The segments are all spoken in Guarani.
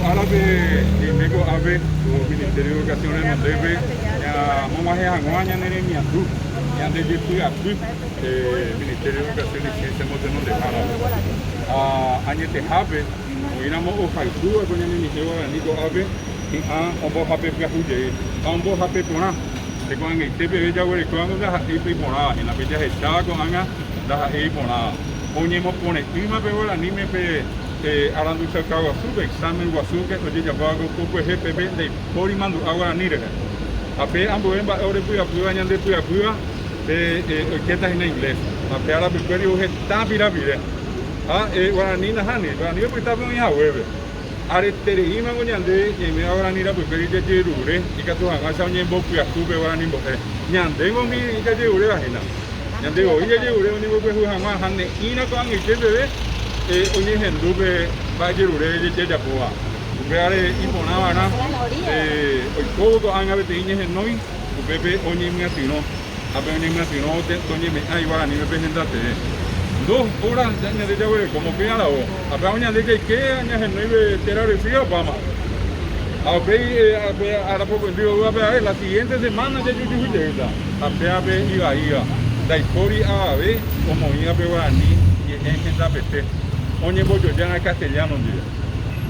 árape ñaime ko'ápe ko Ministerio de Educación renondépe ñamog̃uahẽ hag̃ua ñane remiandu, ñande jepy'apy Ministerio de Educación y Ciencia motenondehárape. Ha añetehápe oĩramo ohayhúva ko ñane ñe'ẽ guarani ko'ápe hi'ã ombohape pyahu jey ha ombohape porã. Pe ko'ag̃aite peve jaguerekóvango ndaha'éi pe iporãva hína, pe jahecháva ko'ág̃a ndaha'éi iporãva. Oñemopore'ỹma pe guaraníme pe aranduchauka guasu, pe examen guasu ojejapóva ko kokuehe pépe ndaipóri mandu'a guarani rehe. Ha pe ambue mba'e orepy'apýva ñande py'apýva pe oikéta hína inglés. Ha pe arapykuéri ou heta pirapire. Ha guarani nahániri, guarani opyta pe oĩ haguépe. Aretereímango ñande ñaiméva guarani rapykuéri jajerure ikatu hag̃uáicha oñembopyahu pe guarani mbo'e. Ñandéngo umi jajeruréva hína. Ñande voi jajerure oñembopyahu hag̃ua ha ne'ĩra ko'ag̃aite peve oñehendu pe mba'ejerure jajapóva. Upévare iporã va'erã oikóvo ko'ág̃a peteĩ ñehenói upépe oñemyatyrõ ha pe oñemyatyrõ toñeme'ã iguaraníme pe henda tee. Dos óra ñande jaguereko mokõi aravo ha péva ñande jaike ñahenói pe téra rysýi opáma. Ha upéi pe ára pokõindy oúvape ave la siguiente semana jajujuhu jeýta ha péva pe ivaíva. Ndaipóri avave omoĩva pe guarani ñe'ẽ hendapete oñembojojára castellano ndive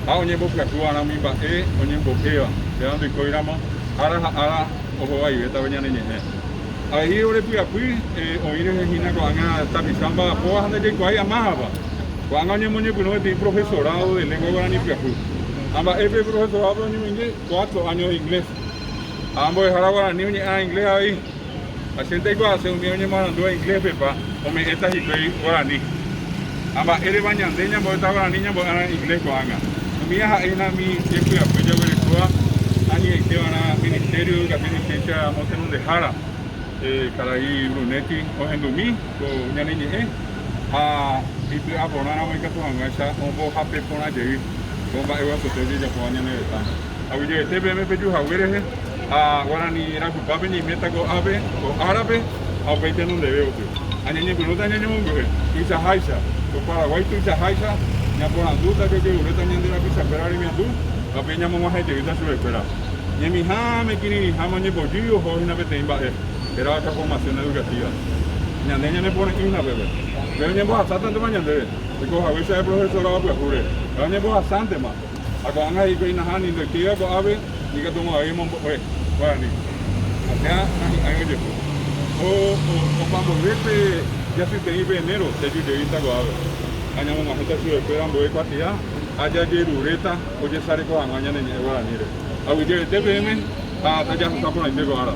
ha oñembopyahu va'erã umi mba'e oñembo'éva, péva ndoikóiramo ára ha ára ohovaivéta pe ñane ñe'ẽ. Avei ore py'apy oĩ rehe hína ko'ág̃a tapicha omba'apóva ha ndajaikuaái amáhapa. Ko'ág̃a oñemoñepyrũ peteĩ profesorado de lengua guarani pyahu. Ha mba'épe profesorado-pe oñemoinge cuatro años de inglés. Ha mbo'ehára guarani oñe'ã inglés avei. Ha chénte aikuaase umi oñemoarandúva inglés-pepa ome'ẽta hikuái guarani. Ha mba'érepa ñande ñambo'éta guarani ñambo'éva inglés ko'ág̃a. Umíva ha'e hína umi jepy'apy jaguerekóva añe'ẽite va'erã Ministerio de Educación y Ciencia motenondehára, karai Brunetti ohendumi ko ñane ñe'ẽ ha ipy'a porãramo ikatu hag̃uáicha ombohape porã jey ko mba'eguasuete ojejapóva ñane retãme. Aguyjevete peẽme peju hague rehe ha guarani rayhupápe ñaiméta ko'ápe ko árape ha upéi tenondeve gotyo. Ha ñañepyrũta ñañomongu'e tuichaháicha, ko Paraguái tuichaháicha ñaporandúta jajeruréta ñande rapichakuéra remiandu ha upéi ñamog̃uahẽ jeýta chupekuéra. Ñemiháme kirirĩháme oñembojy oho hína peteĩ mba'e hérava transformación educativa. Ñande ñanepore'ỹ hína pépe. Péro oñembohasántema ñandéve, oiko haguéicha pe profesorado pyahúre. Péro oñembohasántema. Ha ko'ág̃a he'i kuri nahániri ndoikéiva ko'ápe ikatumo'ãvéi omombo'e guarani. Ha péva nahi'ãi ojehu. Opa mboyve pe jasyteĩ pe enero jaju jeýta ko'ápe ha ñamog̃uahẽta chupekuéra ambue kuatia ha jajeruréta ojesareko hag̃ua ñane ñe'ẽ guaraníre. Aguyjevete peẽme ha tajahasa porãite ko ára.